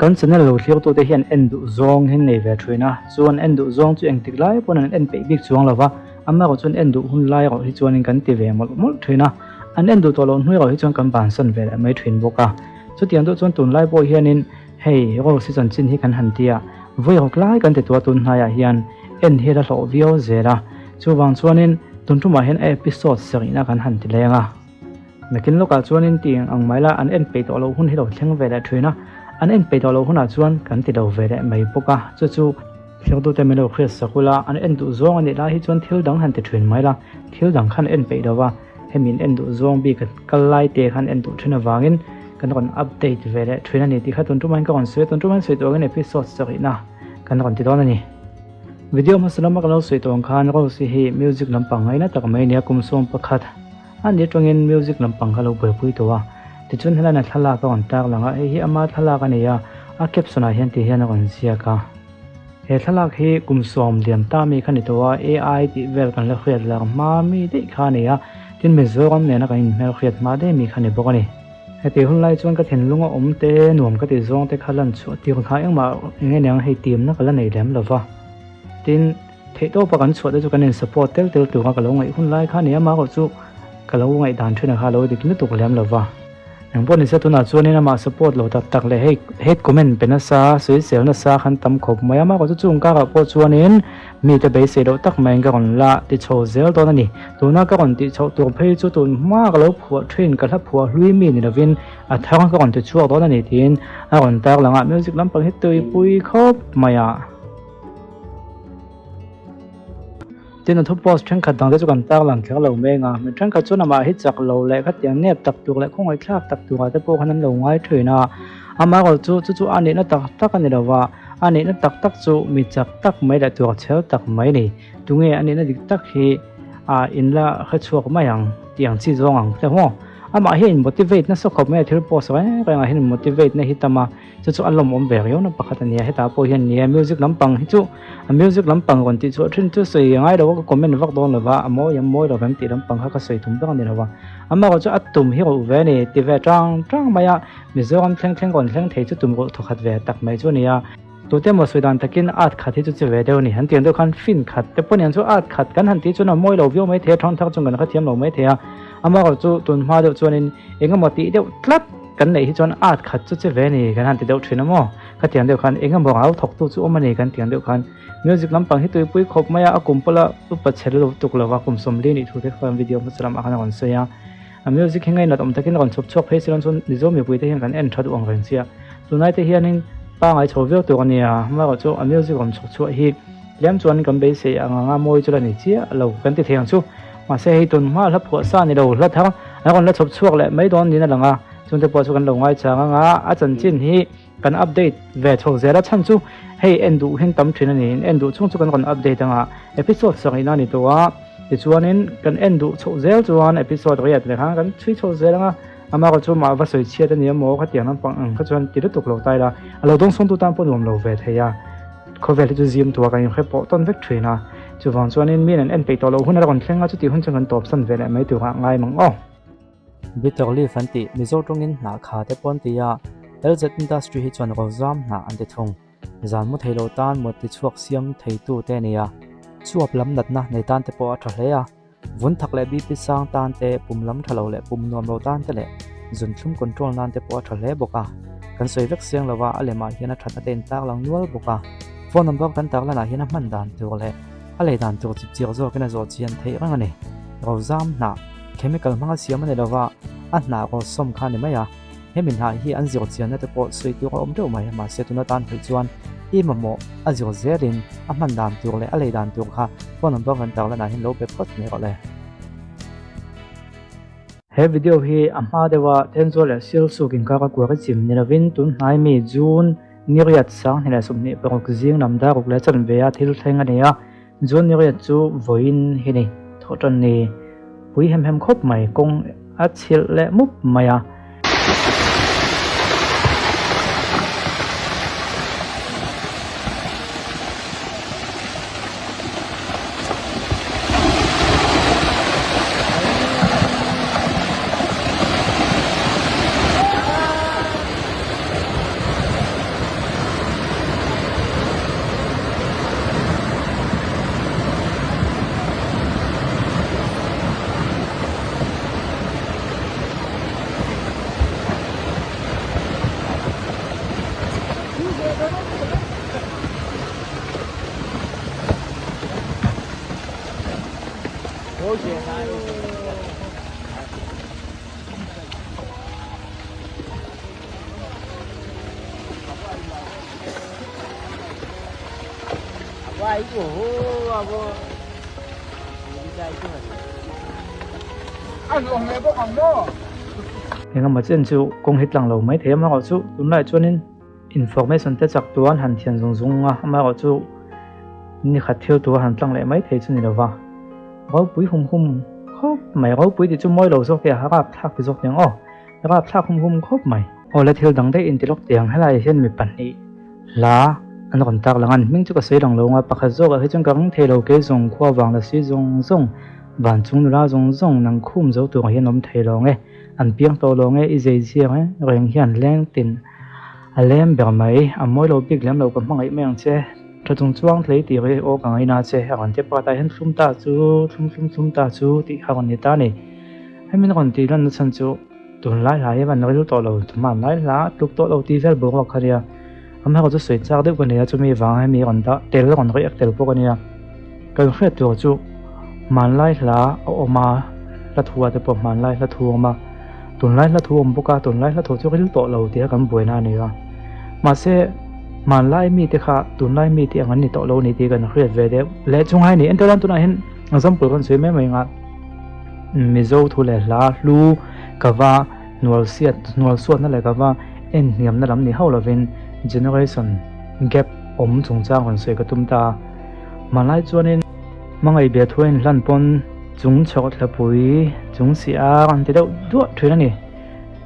Kan channel lo thlir tute hian en duh zawng hi an nei ve thin a, chuan en duh zawng chu engtik lai pawn an en peih bik chuang lo va, amaherawh chuan en duh hun lai erawh hi chuanin kan ti ve mawlh mawlh thin a, an en duh tawh loh hnu erawh hi chuan kan bansan ve leh mai thin bawk a. Chutiang deuh chuan tunlai pawh hianin hei Rose chanchin hi kan han ti a, vawi rawk lai kan ti tua tun hnaiah hian en hi la hlawh viau zel a, chuvang chuanin tun tumah hian a episode sarihna kan han ti leng a. Nakin lawkah chuanin ti eng ang mai la an en peih tawh loh hun hi lo thleng ve leh thin a, an en peih tawh loh hunah chuan kan ti lo ve leh mai bawk a, chu chu thiltute min lo hriat sak ula, an en duh zawng a nih lai hi chuan thil dang han ti thin mai la, thil dang khan en peih lo va, hemi in en duh zawng bik kal lai te khan en duh thin avangin kan rawn update ve leh thin a ni tih kha tun tumah hian ka rawn sawi a, tun tumah hian sawi turin episode sarihna kan rawn ti dawn a ni. Video hmasa lama ka lo sawi tawh ang khan Rose hi music lampang ngaina tak mai a ni a, kum 11 A ni atangin music lampang kha lo buaipui tawh a, tichuan helaiin a thlalak a rawn tar lang a, hei hi ama thlalak a ni a, a caption ah hian ti hian a rawn ziak a. He thlalak hi kum 10 liam ta mi kha ni tawh a, AI tih vel kan la hriat lar hma mi daih kha a ni a, tin Mizoram nena kan inhmelhriat hma daih mi kha ni bawk a ni. Heti hun lai chuan ka thinlung a awm te, nuam ka tih zawng te kha lan chhuah tir kha engmah eng eng hei timna ka la nei lem lo va, tin, Theihtawpa kan chhuah te chu kan in support tel tel tura ka lo ngaih hun lai kha a ni a, amaherawh chu ka lo ngaihdan thin kha a lo dik lutuk lem lo va. Engpawh nise tunah chuanin amah support lo tak tak leh hei hate comment pe nasa, sawisel nasa khan tam khawp mai a, amaherawh chu chung karah pawh chuanin mite beisei loh tak maiin ka rawn la ti chho zel dawn a ni. Tuna ka rawn tih chhoh tur phei chu tun hma ka lo phuah thin ka hla phuah hlui mi ni lovin a thar ka rawn ti chhuak dawn a ni tiin a rawn tarlang a, music lampang hi tuipui khawp mai a. Tin a thu post thenkhat dang te chu kan tarlang kher lo meng a, mi thenkhat chuan amah hi chak lo leh khatiang nep tak tur leh khawngaih thlak tak turah te pawh khan an lo ngai thin a, amaherawh chu chu chu a nihna tak tak a ni lo va, a nihna tak tak chu mi chak tak mai leh tur chhel tak mai a ni, tunge a nihna dik tak hi a inla hrechhuak mai ang tih ang chi zawng ang te maw, amah hi a in motivate nasa khawp mai a thil post reng reng ah hian motivate na hi tam a. Chu chu a lawmawm ve riau na pakhat a nia, hetah pawh hian nia music lampang hi chu a music lampang rawn tih chhuah thin chu sawi ngai lo a ka comment vak dawn lo va, a mawi a mawi lo vem tih lampang kha ka sawi tum vek a ni lo va, amaherawh chu a tum hi ruh ve a ni ti ve tang tang mai a, Mizoram thleng thleng rawn thleng thei chu tum ruh thawkhat ve tak mai chu a ni a, tute emaw sawi dan takin at khat hi chu chi ve deuh a ni, han tiang deuh khan fin khat te pawh nen chu at khat kan han tih chuan a mawi lo viau mai thei a, thang thak chung kan hrethiam lo mai thei a, amaherawh chu tun hma deuh chuanin engemaw tih deuh tlat. Kan neih hi chuan at khat chu che ve ni kan han ti deuh thin a maw? Khatiang deuh khan eng emaw rau thawktu chu awm a ni kan tiang deuh khan music lampang hi tuipui khawp mai a, a kum pawla upa chhe lo tuk lova kum 40 nih thu te khan video hmasa lamah khan a rawn sawi a, a music hi ngainat awm takin a rawn chhawp chhuak phei si lo chuan Mizo mipui te hian kan en tha duh ang reng sia tunlai te hianin pangai chho viau tur a nia amaherawh chu a music rawn chhawp chhuah hi tlem chuan kan beisei ang anga mawi chu la ni chiah lo kan ti thei ang chu. Mahse hei tun hma hla phuah sa ni lo hla thar an rawn la chhawp chhuak leh mai dawn niin a lang a, chungte pawh chu kan lo ngaichang ang a, a chanchin hi kan update ve chho zel a, chhan chu hei en duh hian tam thin a ni, en duh chhung chu kan rawn update ang a, episode sarihna a ni tawh a, tichuanin kan en duh chhoh zel chuan episode riat leh khan kan chhui chho zel ang a, amaherawh chu mah va sawi chhiat a ni emaw khatiang lampang ang kha chuan ti lutuk lo ta ila, a lo dawngsawngtu tan pawh nuam lo ve thei a. Khawvel hi chu zim tua kan inhre pawh tawn vek thin a, chuvang chuanin mi an en peih tawh loh hun a rawn thleng a, chutih hun chuan kan tawpsan ve leh mai turah ngai mang aw. Bitter leaf an tih Mizo tawngin hnah kha te pawh an ti a, LZ Industry hi chuan rozam hnah an ti thung. Zan mu thei lo tan mut ti chhuak siam theitu te a ni a, chuap lam natna nei tan te pawh a tha hle a, vun thak leh BP sang tan te, pum lam tha lo leh pum nuam lo tan te leh zunthlum control nan te pawh a tha hle bawk a. Kan sawi vek siang lova a lemah hian a thatna te in tar lang nual bawk a. Phone number kan tar lanah hian a hman dan tur leh a lei dan tur chip chiar zawkin a zawh chian theih reng a ni. Rozam hnah, chemical hmanga siam a ni lova, a hnah rawsawm kha a ni mai a. Hemi hnah hi an zir chianna te pawh sawi tur a awm deuh mai, mahse tuna tan theih chuan i mamawh a zir zelin a hman dan tur leh a lei dan tur kha phone number kan tar lanah hian lo be phawt mai rawh le. He video hi a hma deuha Thenzawl leh Sialsuk inkar a kuar i chim ni lovin tun hnai mi June niriat 2026 zing lam daruk leh chanve a thil thleng a ni a, June niriat chu vawiin hi ni thawhtan ni pui hem hem khawp mai kawng a chhilh leh mup mai a. Engemaw chen chu kawng hi tlang lo mai thei amaherawh chu tunlaiah chuanin information te chak tuan han thian zung zung a amaherawh chu ni khat thil tura han tlang leh mai thei chu ni lova ropui hum hum khawp mai ropui tih chu mawi lo zawk teh a rapthlak ti zawk teh ang aw rapthlak hum hum khawp mai. Aw le thil dang daih inti lawk teh ang helaiah hian mi pahnih hla an rawn tak lang a an hming chu ka sawi lang lo ang a pakhat zawkah hi chuan ka ring thei lo kei zawng khua vang la si zawng zawng van chung nula zawng zawng nang khum zo turah hian awm thei lo ang e an piang tawh lo ang e i zei ziak reng hian leng tin a lem ber mai a mawi lo bik lem lo ka hmangaih mai ang che. Tha chung chuang tlei tih hi aw ka ngaina che a rawn ti pakhatah hian thlum ta chu thlum thlum thlum ta chu tih kha a rawn ni ta a ni. Hemi rawn tih lanna chhan chu tunlai hla hi a van ril tawh lo hmanlai hla a tluk tawh lo tih vel boruak kha nia. Amaherawhchu chu sawi chak deuh ka nei a chumi vang hemi rawn dah tel rawn react tel bawk a nia. Kan hriat tur chu hmanlai hla a awm a hla thu ah te pawh hmanlai hla thu a awm a tunlai hla thu a awm bawk a tunlai hla thu chu ril tawh lo tih a kan buaina a ni a mahse hmanlai mite kha tunlai mite ang an ni tawh lo a ni tih kan hriat ve deuh leh chung hai a ni entir lan tunah hian example kan sawi mai mai ang a Mizo thu leh hla hlu ka va hnual siat hnual suatna leh ka va en hniamna lam ni hauh lovin generation gap awm chungchang rawn sawi ka tum ta a. Hmanlai chuanin hmangaih bia thu a inhlan pawn chung chhawk thlapui chung si ar an ti deuh duah thin a ni.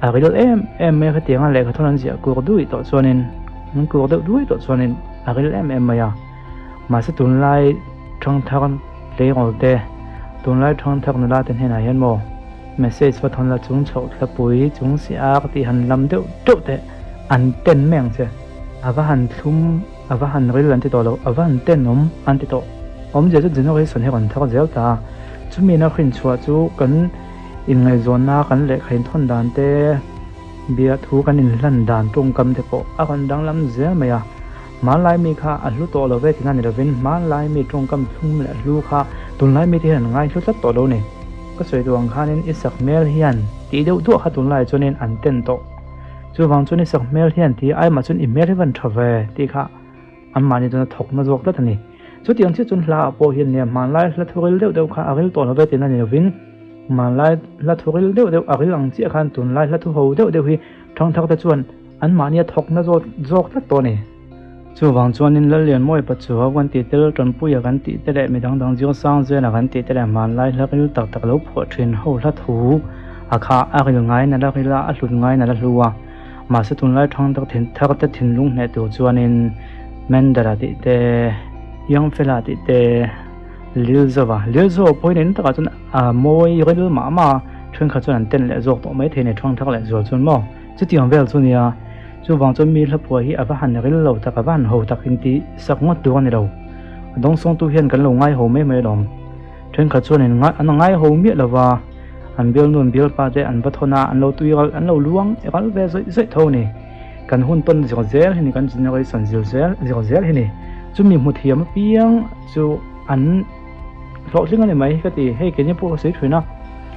A ril em em mai a khatiang a lehkha thawn an ziah kur duih tawh chuanin an kur deuh duai tawh chuanin a ril em em mai a. Mahse tunlai thangthar tleirawl te tunlai thangthar nula te hnenah hian maw message va thawn la chung chhawk thlapui chung si ar tih han lam deuh deuh teh an ten mai ang che. A va han thlum. A va han ril an ti tawh lo, a va han tenawm an ti tawh. Awmzia chu generation hi rawn thar zel ta a, chumi na hrinchhuah chu kan inngaihzawnna, kan lehkha inthawn dan te, biahthu kan inhlan dan tawngkam te pawh a rawn danglam zel mai a. Hmanlai mi kha a hlu tawh lo ve tihna ni lovin hmanlai mi tawngkam thlum leh hlu kha tunlai mite hian an ngaihlu tlat tawh lo ni. Ka sawi duh ang khanin i sak hmel hian tih deuh duah kha tunlai chuanin an ten tawh. Chuvang chuan i sak hmel hian ti ai mah chuan i hmel hi van tha ve tih kha anmahni chuan a thawk na zawk tlat a ni. Chutiang chiah chuan hla ah pawh hian nia hmanlai hla thu ril deuh deuh kha a ril tawh lo ve tihna ni lovin hmanlai hla thu ril deuh deuh a ril ang chiah khan tunlai hla thu ho deuh deuh hi thangthar te chuan anmahni a thawk na zawk zawk tlat tawh a ni. Chuvang chuanin Lallianmawi Pachuau kan tih tel Tanpuia kan tih te leh midang dang Zirsang Zela kan tih te leh hmanlai hla ril tak tak lo phuah thin ho hla thu a kha a ril ngai nalh a ril a, a hlut ngai nalh a hlu a. Mahse tunlai thang tak thin thar te thinlung hneh tur chuanin Mendela tih te, Youngfella tih te, Lilzova, Lilzova pawh hi nen takah chuan a mawi ril mah mah a, thenkhat chuan an ten leh zawk tawh maithei a ni thang thar leh zual chuan maw. Chutiang vel chu nia, chuvang chuan mi hlaphuah hi a va han ril lo tak, a va han ho tak inti sak ngawt tur a ni lo. A dawngsawngtu hian kan lo ngai ho mai mai alawm. Thenkhat chuan in an ngai ho miah lo va, an bialnu an bialpa te an va thawn a, an lo tui ral, an lo luang ral ve zawih zawih tho a ni. Kan hun tawn zir zel hi ni, kan generation zir zel zir zel hi ni. Chumi hmu thiam apiang chu an hlawhtling a ni mai ka ti. Hei keini pawh ka sawi thin a,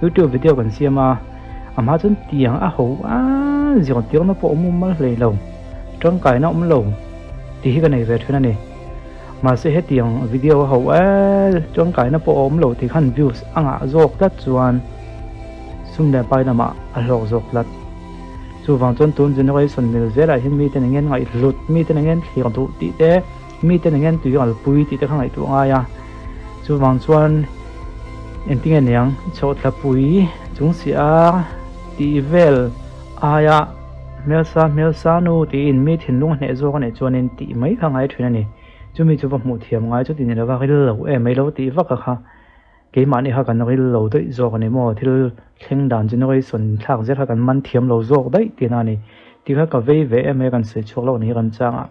youtube video kan siam a. A hma chuan tiang a ho a, zirtirna pawh awm awm mal hlei lo, tangkaina awm lo tih hi ka nei ve thin a ni. Mahse hetiang video a ho a, tangkaina pawh a awm lo tih khan views a ngah zawk tlat chuan sum leh pai lamah a hlawk zawk tlat. Chuvang chuan tun generation mil zelah hian miten eng nge ngaihhlut, miten eng nge thlir duh tih te, miten eng nge tui alpui tih te kha ngaihtuah a ngai a. Chuvang chuan engtinge niang chhawhthlapui chung si a tih vel aia hmelsa hmelsa nu tiin mi thinlung a hneh zawk a nih chuanin tih mai kha ngai thin a ni. Chumi chu va hmuh thiam ngai chu ti ni lova ril lo em mai lo tih vak a kha keimahni kha kan ril lo daih zawk a ni maw thil thleng dan generation thlak zel kha kan man thiam lo zawk daih tihna a ni. Tikha ka vei ve em mai a kan sawi chhuak lo a ni hi kan chang a.